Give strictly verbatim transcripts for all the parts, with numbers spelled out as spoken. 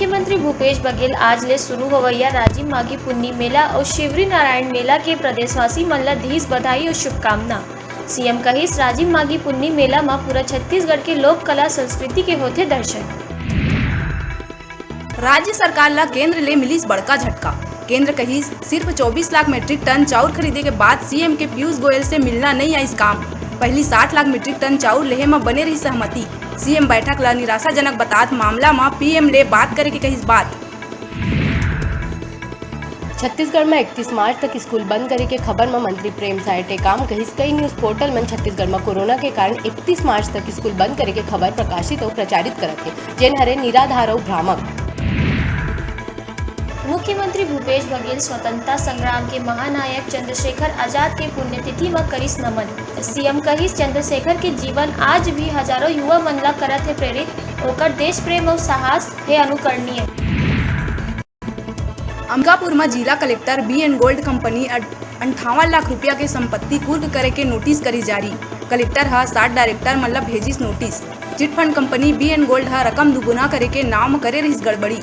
मुख्यमंत्री भूपेश बघेल आज ले शुरू होवइया राजिम माघी पुन्नी मेला अउ शिवरी नारायण मेला के प्रदेशवासी मन ल दीस बधाई अउ शुभकामना। सीएम कहिस, राजिम माघी पुन्नी मेला म पूरा छत्तीसगढ़ के लोक कला संस्कृति के होथे दर्शन। राज्य सरकार ल केंद्र ले मिलिस बड़का झटका। केंद्र कहिस, सिर्फ चौबीस लाख मीट्रिक टन चाउर खरीदे के बाद सीएम के पीयूष गोयल से मिलना नइ आइस काम। पहिली साठ लाख मीट्रिक टन चाउर लेहे म बने रहिस सहमति। सीएम बैठक ल निराशाजनक बतात मामला म पीएम ले बात करे के कहिस बात। छत्तीसगढ़ म इकतीस मार्च तक स्कूल बंद करे के खबर म मंत्री प्रेम साय टेकाम कहिस, कई न्यूज पोर्टल मन छत्तीसगढ़ म कोरोना के कारण इकतीस मार्च तक स्कूल बंद करे के खबर प्रकाशित अउ प्रचारित करत हे, जेन हरे निराधार अउ भ्रामक। मुख्यमंत्री भूपेश बघेल स्वतंत्रता संग्राम के महानायक चंद्रशेखर आजाद के पुण्यतिथि म करिस नमन। सीएम कहिस, चंद्रशेखर के जीवन आज भी हजारों युवा मन ला करत हे प्रेरित, ओकर देश प्रेम अउ साहस हे अनुकरणीय। अंबिकापुर म जिला कलेक्टर बी एन गोल्ड कंपनी अड-, अंठावन लाख रुपया के संपत्ति कुर्क करे के नोटिस करिस जारी। कलेक्टर ह सात डायरेक्टर मन ल भेजिस नोटिस। चिटफंड कंपनी बी एन गोल्ड ह रकम दुगुना करे के नाव म करे रहिस गड़बड़ी।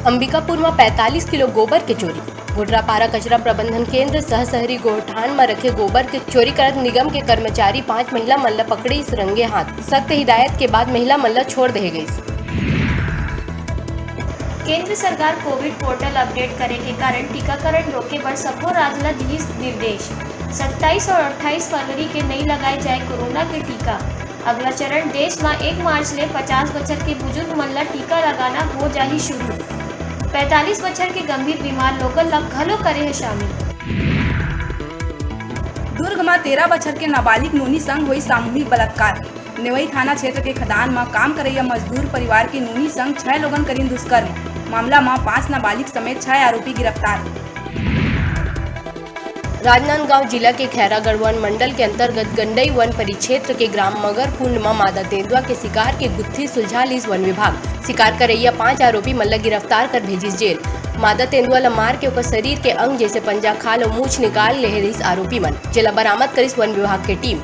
अंबिकापुर म पैंतालीस किलो गोबर के चोरी। घोटरापारा कचरा प्रबंधन केंद्र सह शहरी गोठान म रखे गोबर के चोरी करत निगम के कर्मचारी पांच महिला मन ल पकड़िस रंगे हाथ। सख्त हिदायत के बाद महिला मन ल छोड़ देहे गइस। केंद्र सरकार कोविड पोर्टल अपडेट करे के कारण टीकाकरण रोके बर सब्बो राज्य ल दिहिस निर्देश। सत्ताईस अउ अट्ठाईस फरवरी के नइ लगाए जाए कोरोना के टीका। अगला चरण देश म एक मार्च ले पचास बछर के बुजुर्ग मन ल टीका लगाना हो जाही शुरू। पैंतालीस बछर के गंभीर बीमार लोगन ल घलो करे हे शामिल। दुर्ग म तेरह बछर के नाबालिग नोनी संग होइस सामूहिक बलात्कार। नेवई थाना क्षेत्र के खदान म काम करइया मजदूर परिवार के नोनी संग छह लोगन करिन दुष्कर्म। मामला म पांच नाबालिग समेत छह आरोपी गिरफ्तार। राजनांदगांव जिला के खैरागढ़ वन मंडल के अंतर्गत गंडई वन परिक्षेत्र के ग्राम मगरकुंड म मादा तेंदुआ के शिकार के गुत्थी सुलझा लिस वन विभाग। शिकार करइया पांच आरोपी मन ल गिरफ्तार कर भेजिस जेल। मादा तेंदुआ ल मार के ओकर शरीर के अंग जैसे पंजा, खाल अउ मूछ निकाल लेहे रिहिस आरोपी मन, जेला बरामद करिस वन विभाग के टीम।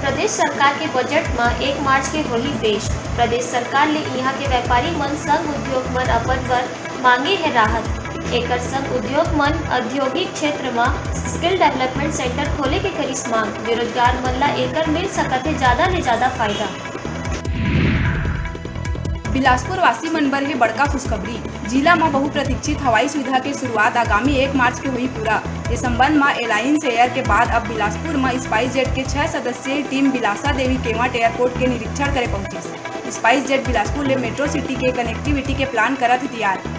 प्रदेश सरकार के बजट म एक मार्च के होही पेश। प्रदेश सरकार ले इहां के व्यापारी मन, संघ उद्योग मन अपन बर मांगे हे राहत। एकर संग उद्योग मन औद्योगिक क्षेत्र म स्किल डेवलपमेंट सेंटर खोले के करिस मांग। बेरोजगार मन ल एकर मिल सकत हे जादा ले जादा फायदा। बिलासपुर वासी मन बर हे बड़का खुशखबरी। जिला म बहुप्रतीक्षित हवाई सुविधा के शुरुआत आगामी एक मार्च के होही पूरा। ए संबंध म एलायंस एयर के बाद अब बिलासपुर म स्पाइस जेट के छह सदस्यीय टीम बिलासा देवी केवट एयरपोर्ट के निरीक्षण करे पहुंचिस। स्पाइस जेट बिलासपुर ले मेट्रो सिटी के कनेक्टिविटी के प्लान करत हे तियार।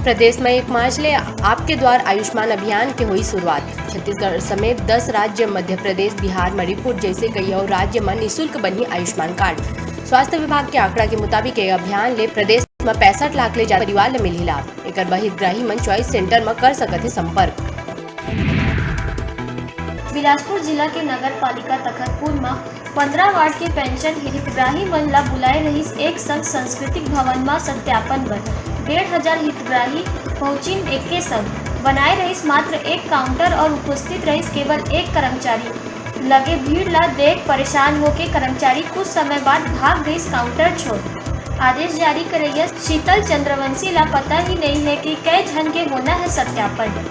प्रदेश म एक मार्च ले आपके द्वार आयुष्मान अभियान के होई शुरुआत। छत्तीसगढ़ समेत दस राज्य, मध्य प्रदेश, बिहार, मणिपुर जैसे कई अउ राज्य म निशुल्क बनही आयुष्मान कार्ड। स्वास्थ्य विभाग के आंकड़ा के मुताबिक, ये अभियान ले प्रदेश म पैंसठ लाख ले जादा परिवार ल मिलही लाभ। एकर बर हितग्राही मन चॉइस सेंटर म कर सकत हे संपर्क। बिलासपुर जिला के नगर पालिका तखतपुर म पंद्रह वार्ड के पेंशन हितग्राही मन ला बुलाए रहिस एक संग सांस्कृतिक भवन म सत्यापन बर। डेढ़ हजार हितग्राही पहुंचिन। एके संग बनाए रहिस मात्र एक काउंटर और उपस्थित रहिस केवल एक कर्मचारी। लगे भीड़ ला देख परेशान होके कर्मचारी कुछ समय बाद भाग गइस काउंटर छोड़। आदेश जारी करैया शीतल चंद्रवंशी ला पता ही नहीं है कि कई झन के होना है सत्यापन।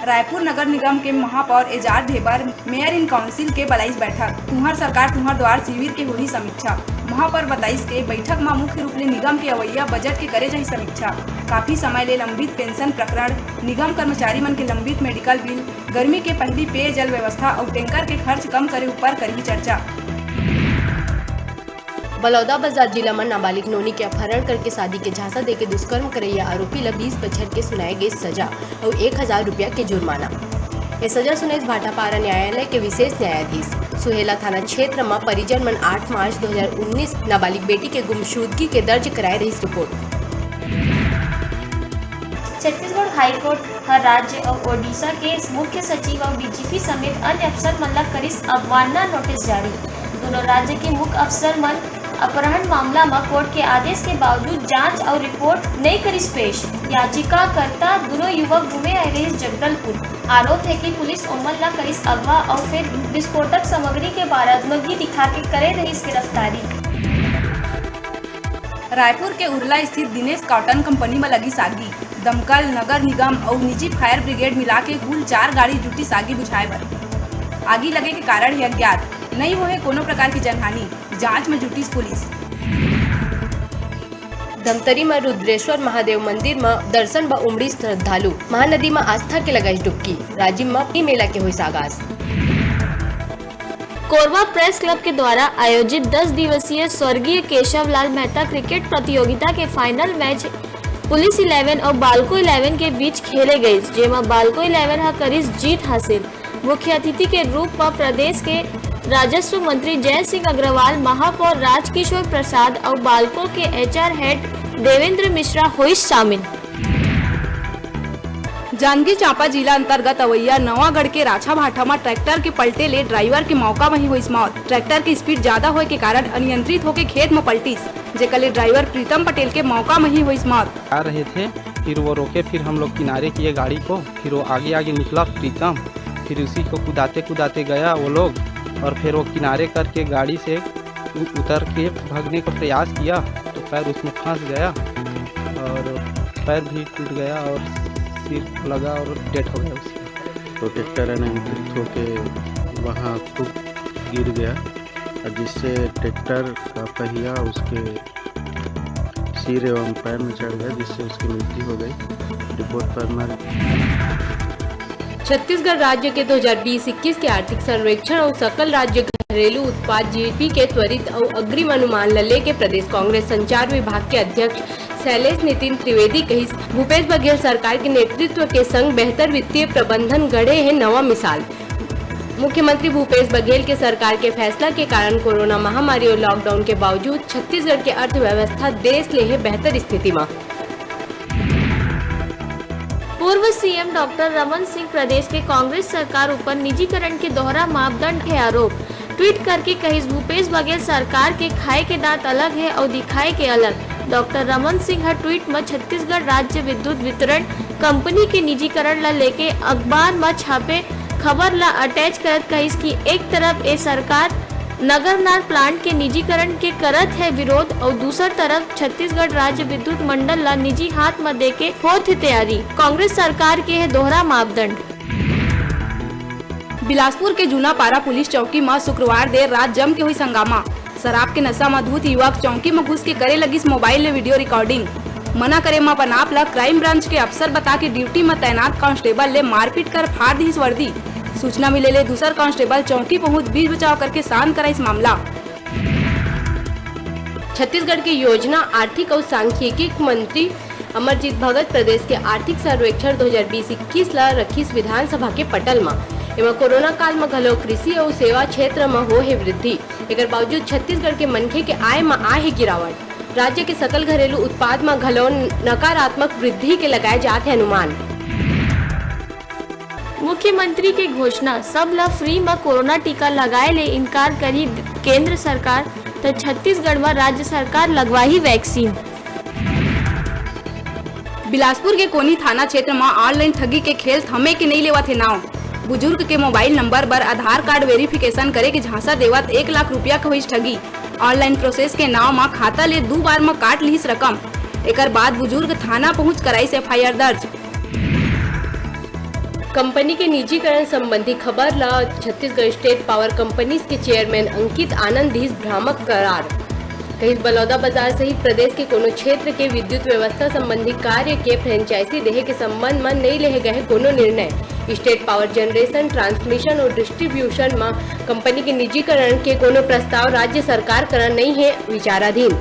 रायपुर नगर निगम के महापौर Ejaz Dhebar, mayor in council के बलाइस बैठक। तुंहर सरकार तुंहर द्वार शिविर के होही समीक्षा। महापौर बताइस के बैठक म मुख्य रूप ले निगम के अवइया बजट के करे जाही समीक्षा। काफी समय ले लंबित पेंशन प्रकरण, निगम कर्मचारी मन के लंबित मेडिकल बिल, गर्मी के पहिली पेयजल व्यवस्था अउ टैंकर के खर्च कम करे ऊपर करही चर्चा। बलौदाबाजार जिला म नाबालिग नोनी के अपहरण करके शादी के झांसा देके दुष्कर्म करइया आरोपी ल बीस बछर के सुनाए गे सजा अउ एक हजार रुपया के जुर्माना। ये सजा सुनेस भाटापारा न्यायालय के विशेष न्यायाधीश। सुहेला थाना क्षेत्र म परिजन मन आठ मार्च दो हजार उन्नीस नाबालिग बेटी के गुमशुदगी के दर्ज कराए रहिस रिपोर्ट। छत्तीसगढ़ हाईकोर्ट ह राज्य अउ ओडिशा के मुख्य सचिव अउ डीजीपी समेत अन्य अफसर मन ला करिस अवमानना नोटिस जारी। दूनों राज्य के मुख्य अफसर मन अपहरण मामला म कोर्ट के आदेश के बावजूद जांच अउ रिपोर्ट नइ करिस पेश। याचिकाकर्ता दुनों युवक घूमे आए रहिस जगदलपुर। आरोप हे कि पुलिस ओमन ला करिस अगवा अउ फेर विस्फोटक सामग्री के बरामदगी दिखा के करे रहिस गिरफ्तारी। रायपुर के उरला स्थित दिनेश कॉटन कंपनी म लगिस आगी। दमकल, नगर निगम अउ निजी फायर ब्रिगेड मिला के कुल चार गाड़ी जुटिस आगी बुझाए बर। आगी लगे के कारण हे अज्ञात। नइ होहे कोनो प्रकार के जनहानि। जांच म जुटिस पुलिस। धमतरी म रुद्रेश्वर महादेव मंदिर म दर्शन बर उमड़िस श्रद्धालु। महानदी म आस्था के लगाइस डुबकी। राजिम म ई मेला के होइस आगाज। कोरबा प्रेस क्लब के द्वारा आयोजित दस दिवसीय स्वर्गीय केशव लाल मेहता क्रिकेट प्रतियोगिता के फाइनल मैच पुलिस इलेवन अउ बालको इलेवन के बीच खेले गइस, जेमा बालको इलेवन ह करिस जीत हासिल। मुख्य अतिथि के रूप म प्रदेश के राजस्व मंत्री जय सिंह अग्रवाल, महापौर राजकिशोर प्रसाद अउ बालको के एचआर हेड देवेंद्र मिश्रा होइस शामिल। जांजगीर चांपा जिला अंतर्गत अवइया नवागढ़ के राछा भाठा म ट्रैक्टर के पलटे ले ड्राइवर के मौका म ही होइस मौत। ट्रैक्टर के स्पीड ज्यादा होए के कारण अनियंत्रित होके खेत म पलटिस, जेकर ले ड्राइवर प्रीतम पटेल के मौका म ही होइस मौत। आ रहे थे, फिर वो रोके, फिर हम लोग किनारे किए गाड़ी को, फिर वो आगे आगे निकला प्रीतम, फिर उसी को कुदाते कुदाते गया वो लोग, और फिर वो किनारे करके गाड़ी से उ-, उतर के भागने का प्रयास किया तो पैर उसमें फंस गया और पैर भी टूट गया और सिर लगा और डेथ हो गया उसका। तो ट्रैक्टर अनियंत्रित होके वहाँ खुद गिर गया, जिससे ट्रैक्टर का पहिया उसके सिर एवं पैर में चढ़ गया, जिससे उसकी मृत्यु हो गई। रिपोर्ट पर हमारे छत्तीसगढ़ राज्य के दो हज़ार बीस इक्कीस के आर्थिक सर्वेक्षण अउ सकल राज्य घरेलू उत्पाद, जीडीपी, के त्वरित अउ अग्रिम अनुमान ल लेके प्रदेश कांग्रेस संचार विभाग के अध्यक्ष शैलेश नितिन त्रिवेदी कहिस, भूपेश बघेल सरकार के नेतृत्व के संग बेहतर वित्तीय प्रबंधन गढ़े हे नवा मिसाल। मुख्यमंत्री भूपेश बघेल के सरकार के फैसला के कारण कोरोना महामारी अउ लॉकडाउन के बावजूद छत्तीसगढ़ के अर्थव्यवस्था देश ले हे बेहतर स्थिति म। पूर्व सीएम डॉक्टर रमन सिंह प्रदेश के कांग्रेस सरकार ऊपर निजीकरण के दोहरा मापदंड के आरोप। ट्वीट करके कहिस, भूपेश बघेल सरकार के खाए के दांत अलग हे अउ दिखाए के अलग। डॉक्टर रमन सिंह ह ट्वीट म छत्तीसगढ़ राज्य विद्युत वितरण कंपनी के निजीकरण ल लेके अखबार म छापे खबर ल अटैच करत कहिस कि एक तरफ ए सरकार नगरनार प्लांट के निजीकरण के करत हे विरोध अउ दूसर तरफ छत्तीसगढ़ राज्य विद्युत मंडल ल निजी हाथ म देके होत हे तैयारी। कांग्रेस सरकार के हे दोहरा मापदंड। बिलासपुर के जूनापारा पुलिस चौकी म शुक्रवार देर रात जम के होइस हंगामा। शराब के नशा म धुत युवक चौकी म घुस के करे लगिस मोबाइल ले वीडियो रिकॉर्डिंग। मना करे म अपन आप ल क्राइम ब्रांच के अफसर बता के ड्यूटी म तैनात कांस्टेबल ले मारपीट कर फाड़ दिस वर्दी। सूचना मिले ले दूसर कांस्टेबल चौकी पहुंच बीच बचाव करके शांत कराइस मामला। छत्तीसगढ़ के योजना, आर्थिक अउ सांख्यिकी मंत्री अमरजीत भगत प्रदेश के आर्थिक सर्वेक्षण दो हज़ार बीस इक्कीस ल रखिस विधानसभा के पटल म। एमा कोरोना काल म घलो कृषि अउ सेवा क्षेत्र म हो हे वृद्धि। एकर बावजूद छत्तीसगढ़ के मनखे के आय म आए हे गिरावट। राज्य के सकल घरेलू उत्पाद म घलो नकारात्मक वृद्धि के लगाए जात हे अनुमान। मुख्यमंत्री के घोषणा, सब ल फ्री म कोरोना टीका लगाए ले इनकार करही केंद्र सरकार, त छत्तीसगढ़ म राज्य सरकार लगवाही वैक्सीन। बिलासपुर के कोनी थाना क्षेत्र म ऑनलाइन ठगी के खेल थमे के नइ लेवत हे नाव। बुजुर्ग के मोबाइल नंबर बर आधार कार्ड वेरिफिकेशन करे के झांसा देवत एक लाख रुपया के होइस ठगी। ऑनलाइन प्रोसेस के नाव म खाता ले दू बार म काट लिस रकम। एकर बाद बुजुर्ग थाना पहुंच कराइस एफआईआर दर्ज। कंपनी के निजीकरण संबंधी खबर ल छत्तीसगढ़ स्टेट पावर कंपनीज के चेयरमैन अंकित आनंद दिस भ्रामक करार। कहिस, बलौदाबाजार सहित प्रदेश के कोनो क्षेत्र के विद्युत व्यवस्था संबंधी कार्य के फ्रेंचाइजी देहे के संबंध म नइ लेहे गए हे कोनो निर्णय। स्टेट पावर जनरेशन, ट्रांसमिशन अउ डिस्ट्रीब्यूशन म कंपनी के निजीकरण के कोनो प्रस्ताव राज्य सरकार करा नइ हे विचाराधीन।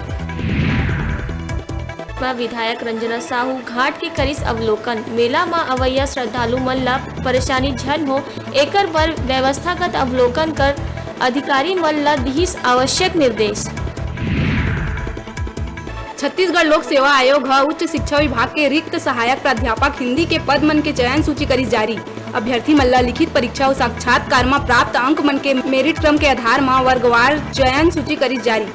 म विधायक रंजना साहू घाट के करिस अवलोकन। मेला म अवइया श्रद्धालु मन ल परेशानी झन हो, एकर बर व्यवस्थागत अवलोकन कर अधिकारी मन ल दिहिस आवश्यक निर्देश। छत्तीसगढ़ लोक सेवा आयोग ह उच्च शिक्षा विभाग के रिक्त सहायक प्राध्यापक हिंदी के पद मन के चयन सूची करिस जारी। अभ्यर्थी मन ल लिखित परीक्षा अउ साक्षात्कार म प्राप्त अंक मन के मेरिट क्रम के आधार म वर्गवार चयन सूची करिस जारी।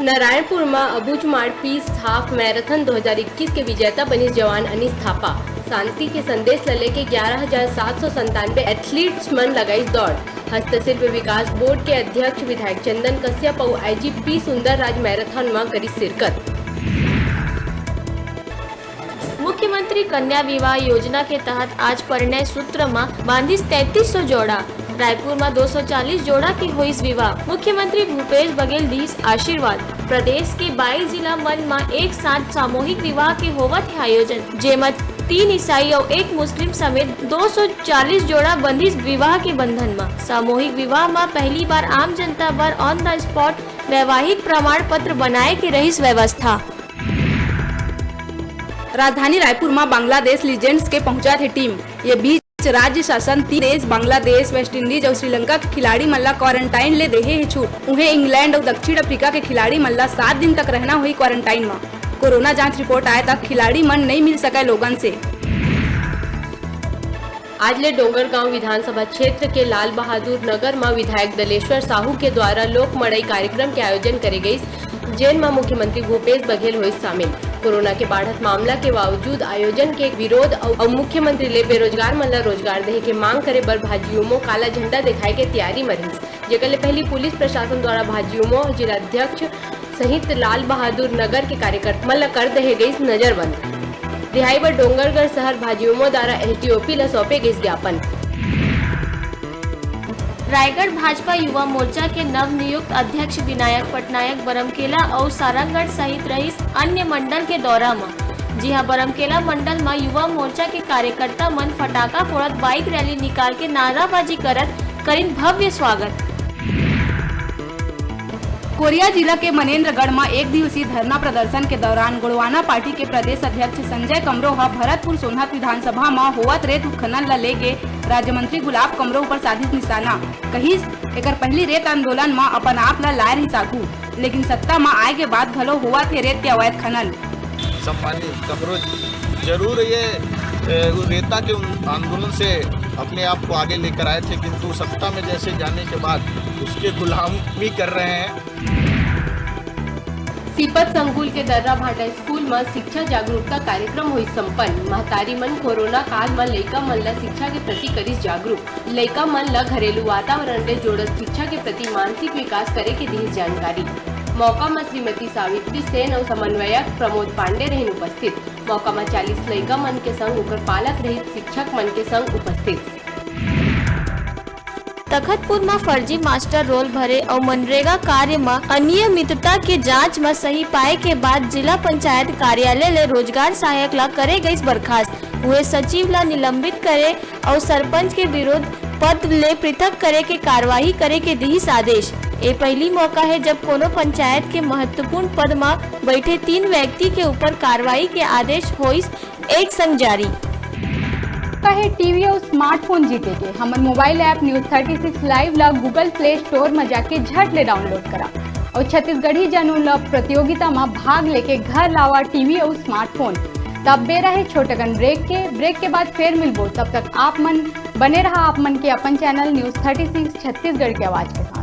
नारायणपुर म अबूझमाड़ पीस हाफ मैराथन दो हज़ार इक्कीस के विजेता बनिस जवान अनीस थापा। शांति के संदेश ल लेके ग्यारह हजार सात सौ संतानवे एथलीट्स मन लगाइस दौड़। हस्तशिल्प विकास बोर्ड के अध्यक्ष विधायक चंदन कश्यप अउ आईजी पी सुंदर राज मैराथन म करिस शिरकत। मुख्यमंत्री कन्या विवाह योजना के तहत आज परिणय सूत्र म बांधिस तैंतीस सौ जोड़ा। रायपुर म दो सौ चालीस जोड़ा के होइस विवाह। मुख्यमंत्री भूपेश बघेल दिस आशीर्वाद। प्रदेश के बाईस जिला मन म एक साथ सामूहिक विवाह के होवत हे आयोजन, जेमा तीन ईसाई अउ एक मुस्लिम समेत दो सौ चालीस जोड़ा बंधिस विवाह के बंधन म। सामूहिक विवाह म पहली बार आम जनता बर on the spot वैवाहिक प्रमाण पत्र बनाए के रहिस व्यवस्था। राजधानी रायपुर म बांग्लादेश लीजेंड्स के पहुंचाथे टीम। ये बीच राज्य शासन तीन देश बांग्लादेश, वेस्ट इंडीज अउ श्रीलंका के खिलाड़ी मन ला क्वारंटाइन ले देहे हे छूट। उहें, इंग्लैंड अउ दक्षिण अफ्रीका के खिलाड़ी मन ला सात दिन तक रहना होही क्वारंटाइन म। कोरोना जांच रिपोर्ट आए तक खिलाड़ी मन नइ मिल सकय लोगन से। आज ले डोंगरगांव विधानसभा क्षेत्र के लाल बहादुर नगर म विधायक दलेश्वर साहू के द्वारा लोक मड़ई कार्यक्रम के आयोजन करे गइस, जेन म मुख्यमंत्री भूपेश बघेल होइस शामिल। कोरोना के बाढ़त मामला के बावजूद आयोजन के विरोध अउ, अउ मुख्यमंत्री ले बेरोजगार मन ल रोजगार देहे के मांग करे बर भाजियुमो काला झंडा देखाए के तैयारी म रहिस, जेकर ले पहिली पुलिस प्रशासन द्वारा भाजियुमो जिलाध्यक्ष सहित लाल बहादुर नगर के कार्यकर्ता मन ल कर देहे गइस नजरबंद। रिहाई बर डोंगरगढ़ शहर भाजियुमो द्वारा एसडीओपी ल सौंपे गइस ज्ञापन। रायगढ़ भाजपा युवा मोर्चा के नवनियुक्त अध्यक्ष विनायक पटनायक बरमकेला अउ सारंगढ़ सहित रहिस अन्य मंडल के दौरा म। जिहां बरमकेला मंडल म युवा मोर्चा के कार्यकर्ता मन फटाका फोड़त बाइक रैली निकाल के नाराबाजी करत करिन भव्य स्वागत। कोरिया जिला के मनेन्द्रगढ़ म एक दिवसीय धरना प्रदर्शन के दौरान गोंडवाना पार्टी के प्रदेश अध्यक्ष संजय कमरो ह भरतपुर सोनहत विधानसभा म होवत रेत उत्खनन ल लेके राज्य मंत्री गुलाब कमरो ऊपर साधिस निशाना। कहिस, एकर पहिली रेत आंदोलन म अपन आप ल लाए रहिस आगू, लेकिन सत्ता म आए के बाद घलो होवत हे रेत के अवैध खनन। सम्मानित कमरो जी, जरूर ये, ए, उस रेता के उन आंदोलन से अपने आप को आगे लेकर आए थे, किंतु सत्ता में जैसे जाने के बाद उसके गुलामी कर रहे हैं। सीपत संकुल के दर्रा भाटा स्कूल म शिक्षा जागरूकता कार्यक्रम होइस संपन्न। महतारी मन कोरोना काल म लइका मन ल शिक्षा के प्रति करिस जागरूक। लइका मन ल घरेलू वातावरण ले जोड़त शिक्षा के प्रति मानसिक विकास करे के दिहिस जानकारी। मौका म श्रीमती सावित्री सेन अउ समन्वयक प्रमोद पांडे रहिन उपस्थित। मौका म चालीस लइका मन के संग ओकर पालक रहित शिक्षक मन के संग उपस्थित। तखतपुर म फर्जी मास्टर रोल भरे अउ मनरेगा कार्य म अनियमितता के जांच म सही पाए के बाद जिला पंचायत कार्यालय ले रोजगार सहायक ला करे गइस बर्खास्त। उहे सचिव ला निलंबित करे अउ सरपंच के विरोध पद ले पृथक करे के कार्रवाई करे के दिहिस आदेश। ए पहिली मौका हे, जब कोनो पंचायत के महत्वपूर्ण पद म बइठे तीन व्यक्ति के ऊपर कार्रवाई के आदेश होइस एक संग जारी। का हे टीवी अउ स्मार्टफोन जीते के? हमर mobile app News thirty six Live ला Google Play Store म जाके झट ले डाउनलोड करा अउ छत्तीसगढ़ी जनउन ला प्रतियोगिता म भाग लेके घर लावा टीवी अउ स्मार्टफोन। तब बेरा हे छोटकन ब्रेक के। ब्रेक के बाद फेर मिलबो, तब तक आप मन बने रहा आप मन के अपन channel News thirty six Chhattisgarh के आवाज के साथ।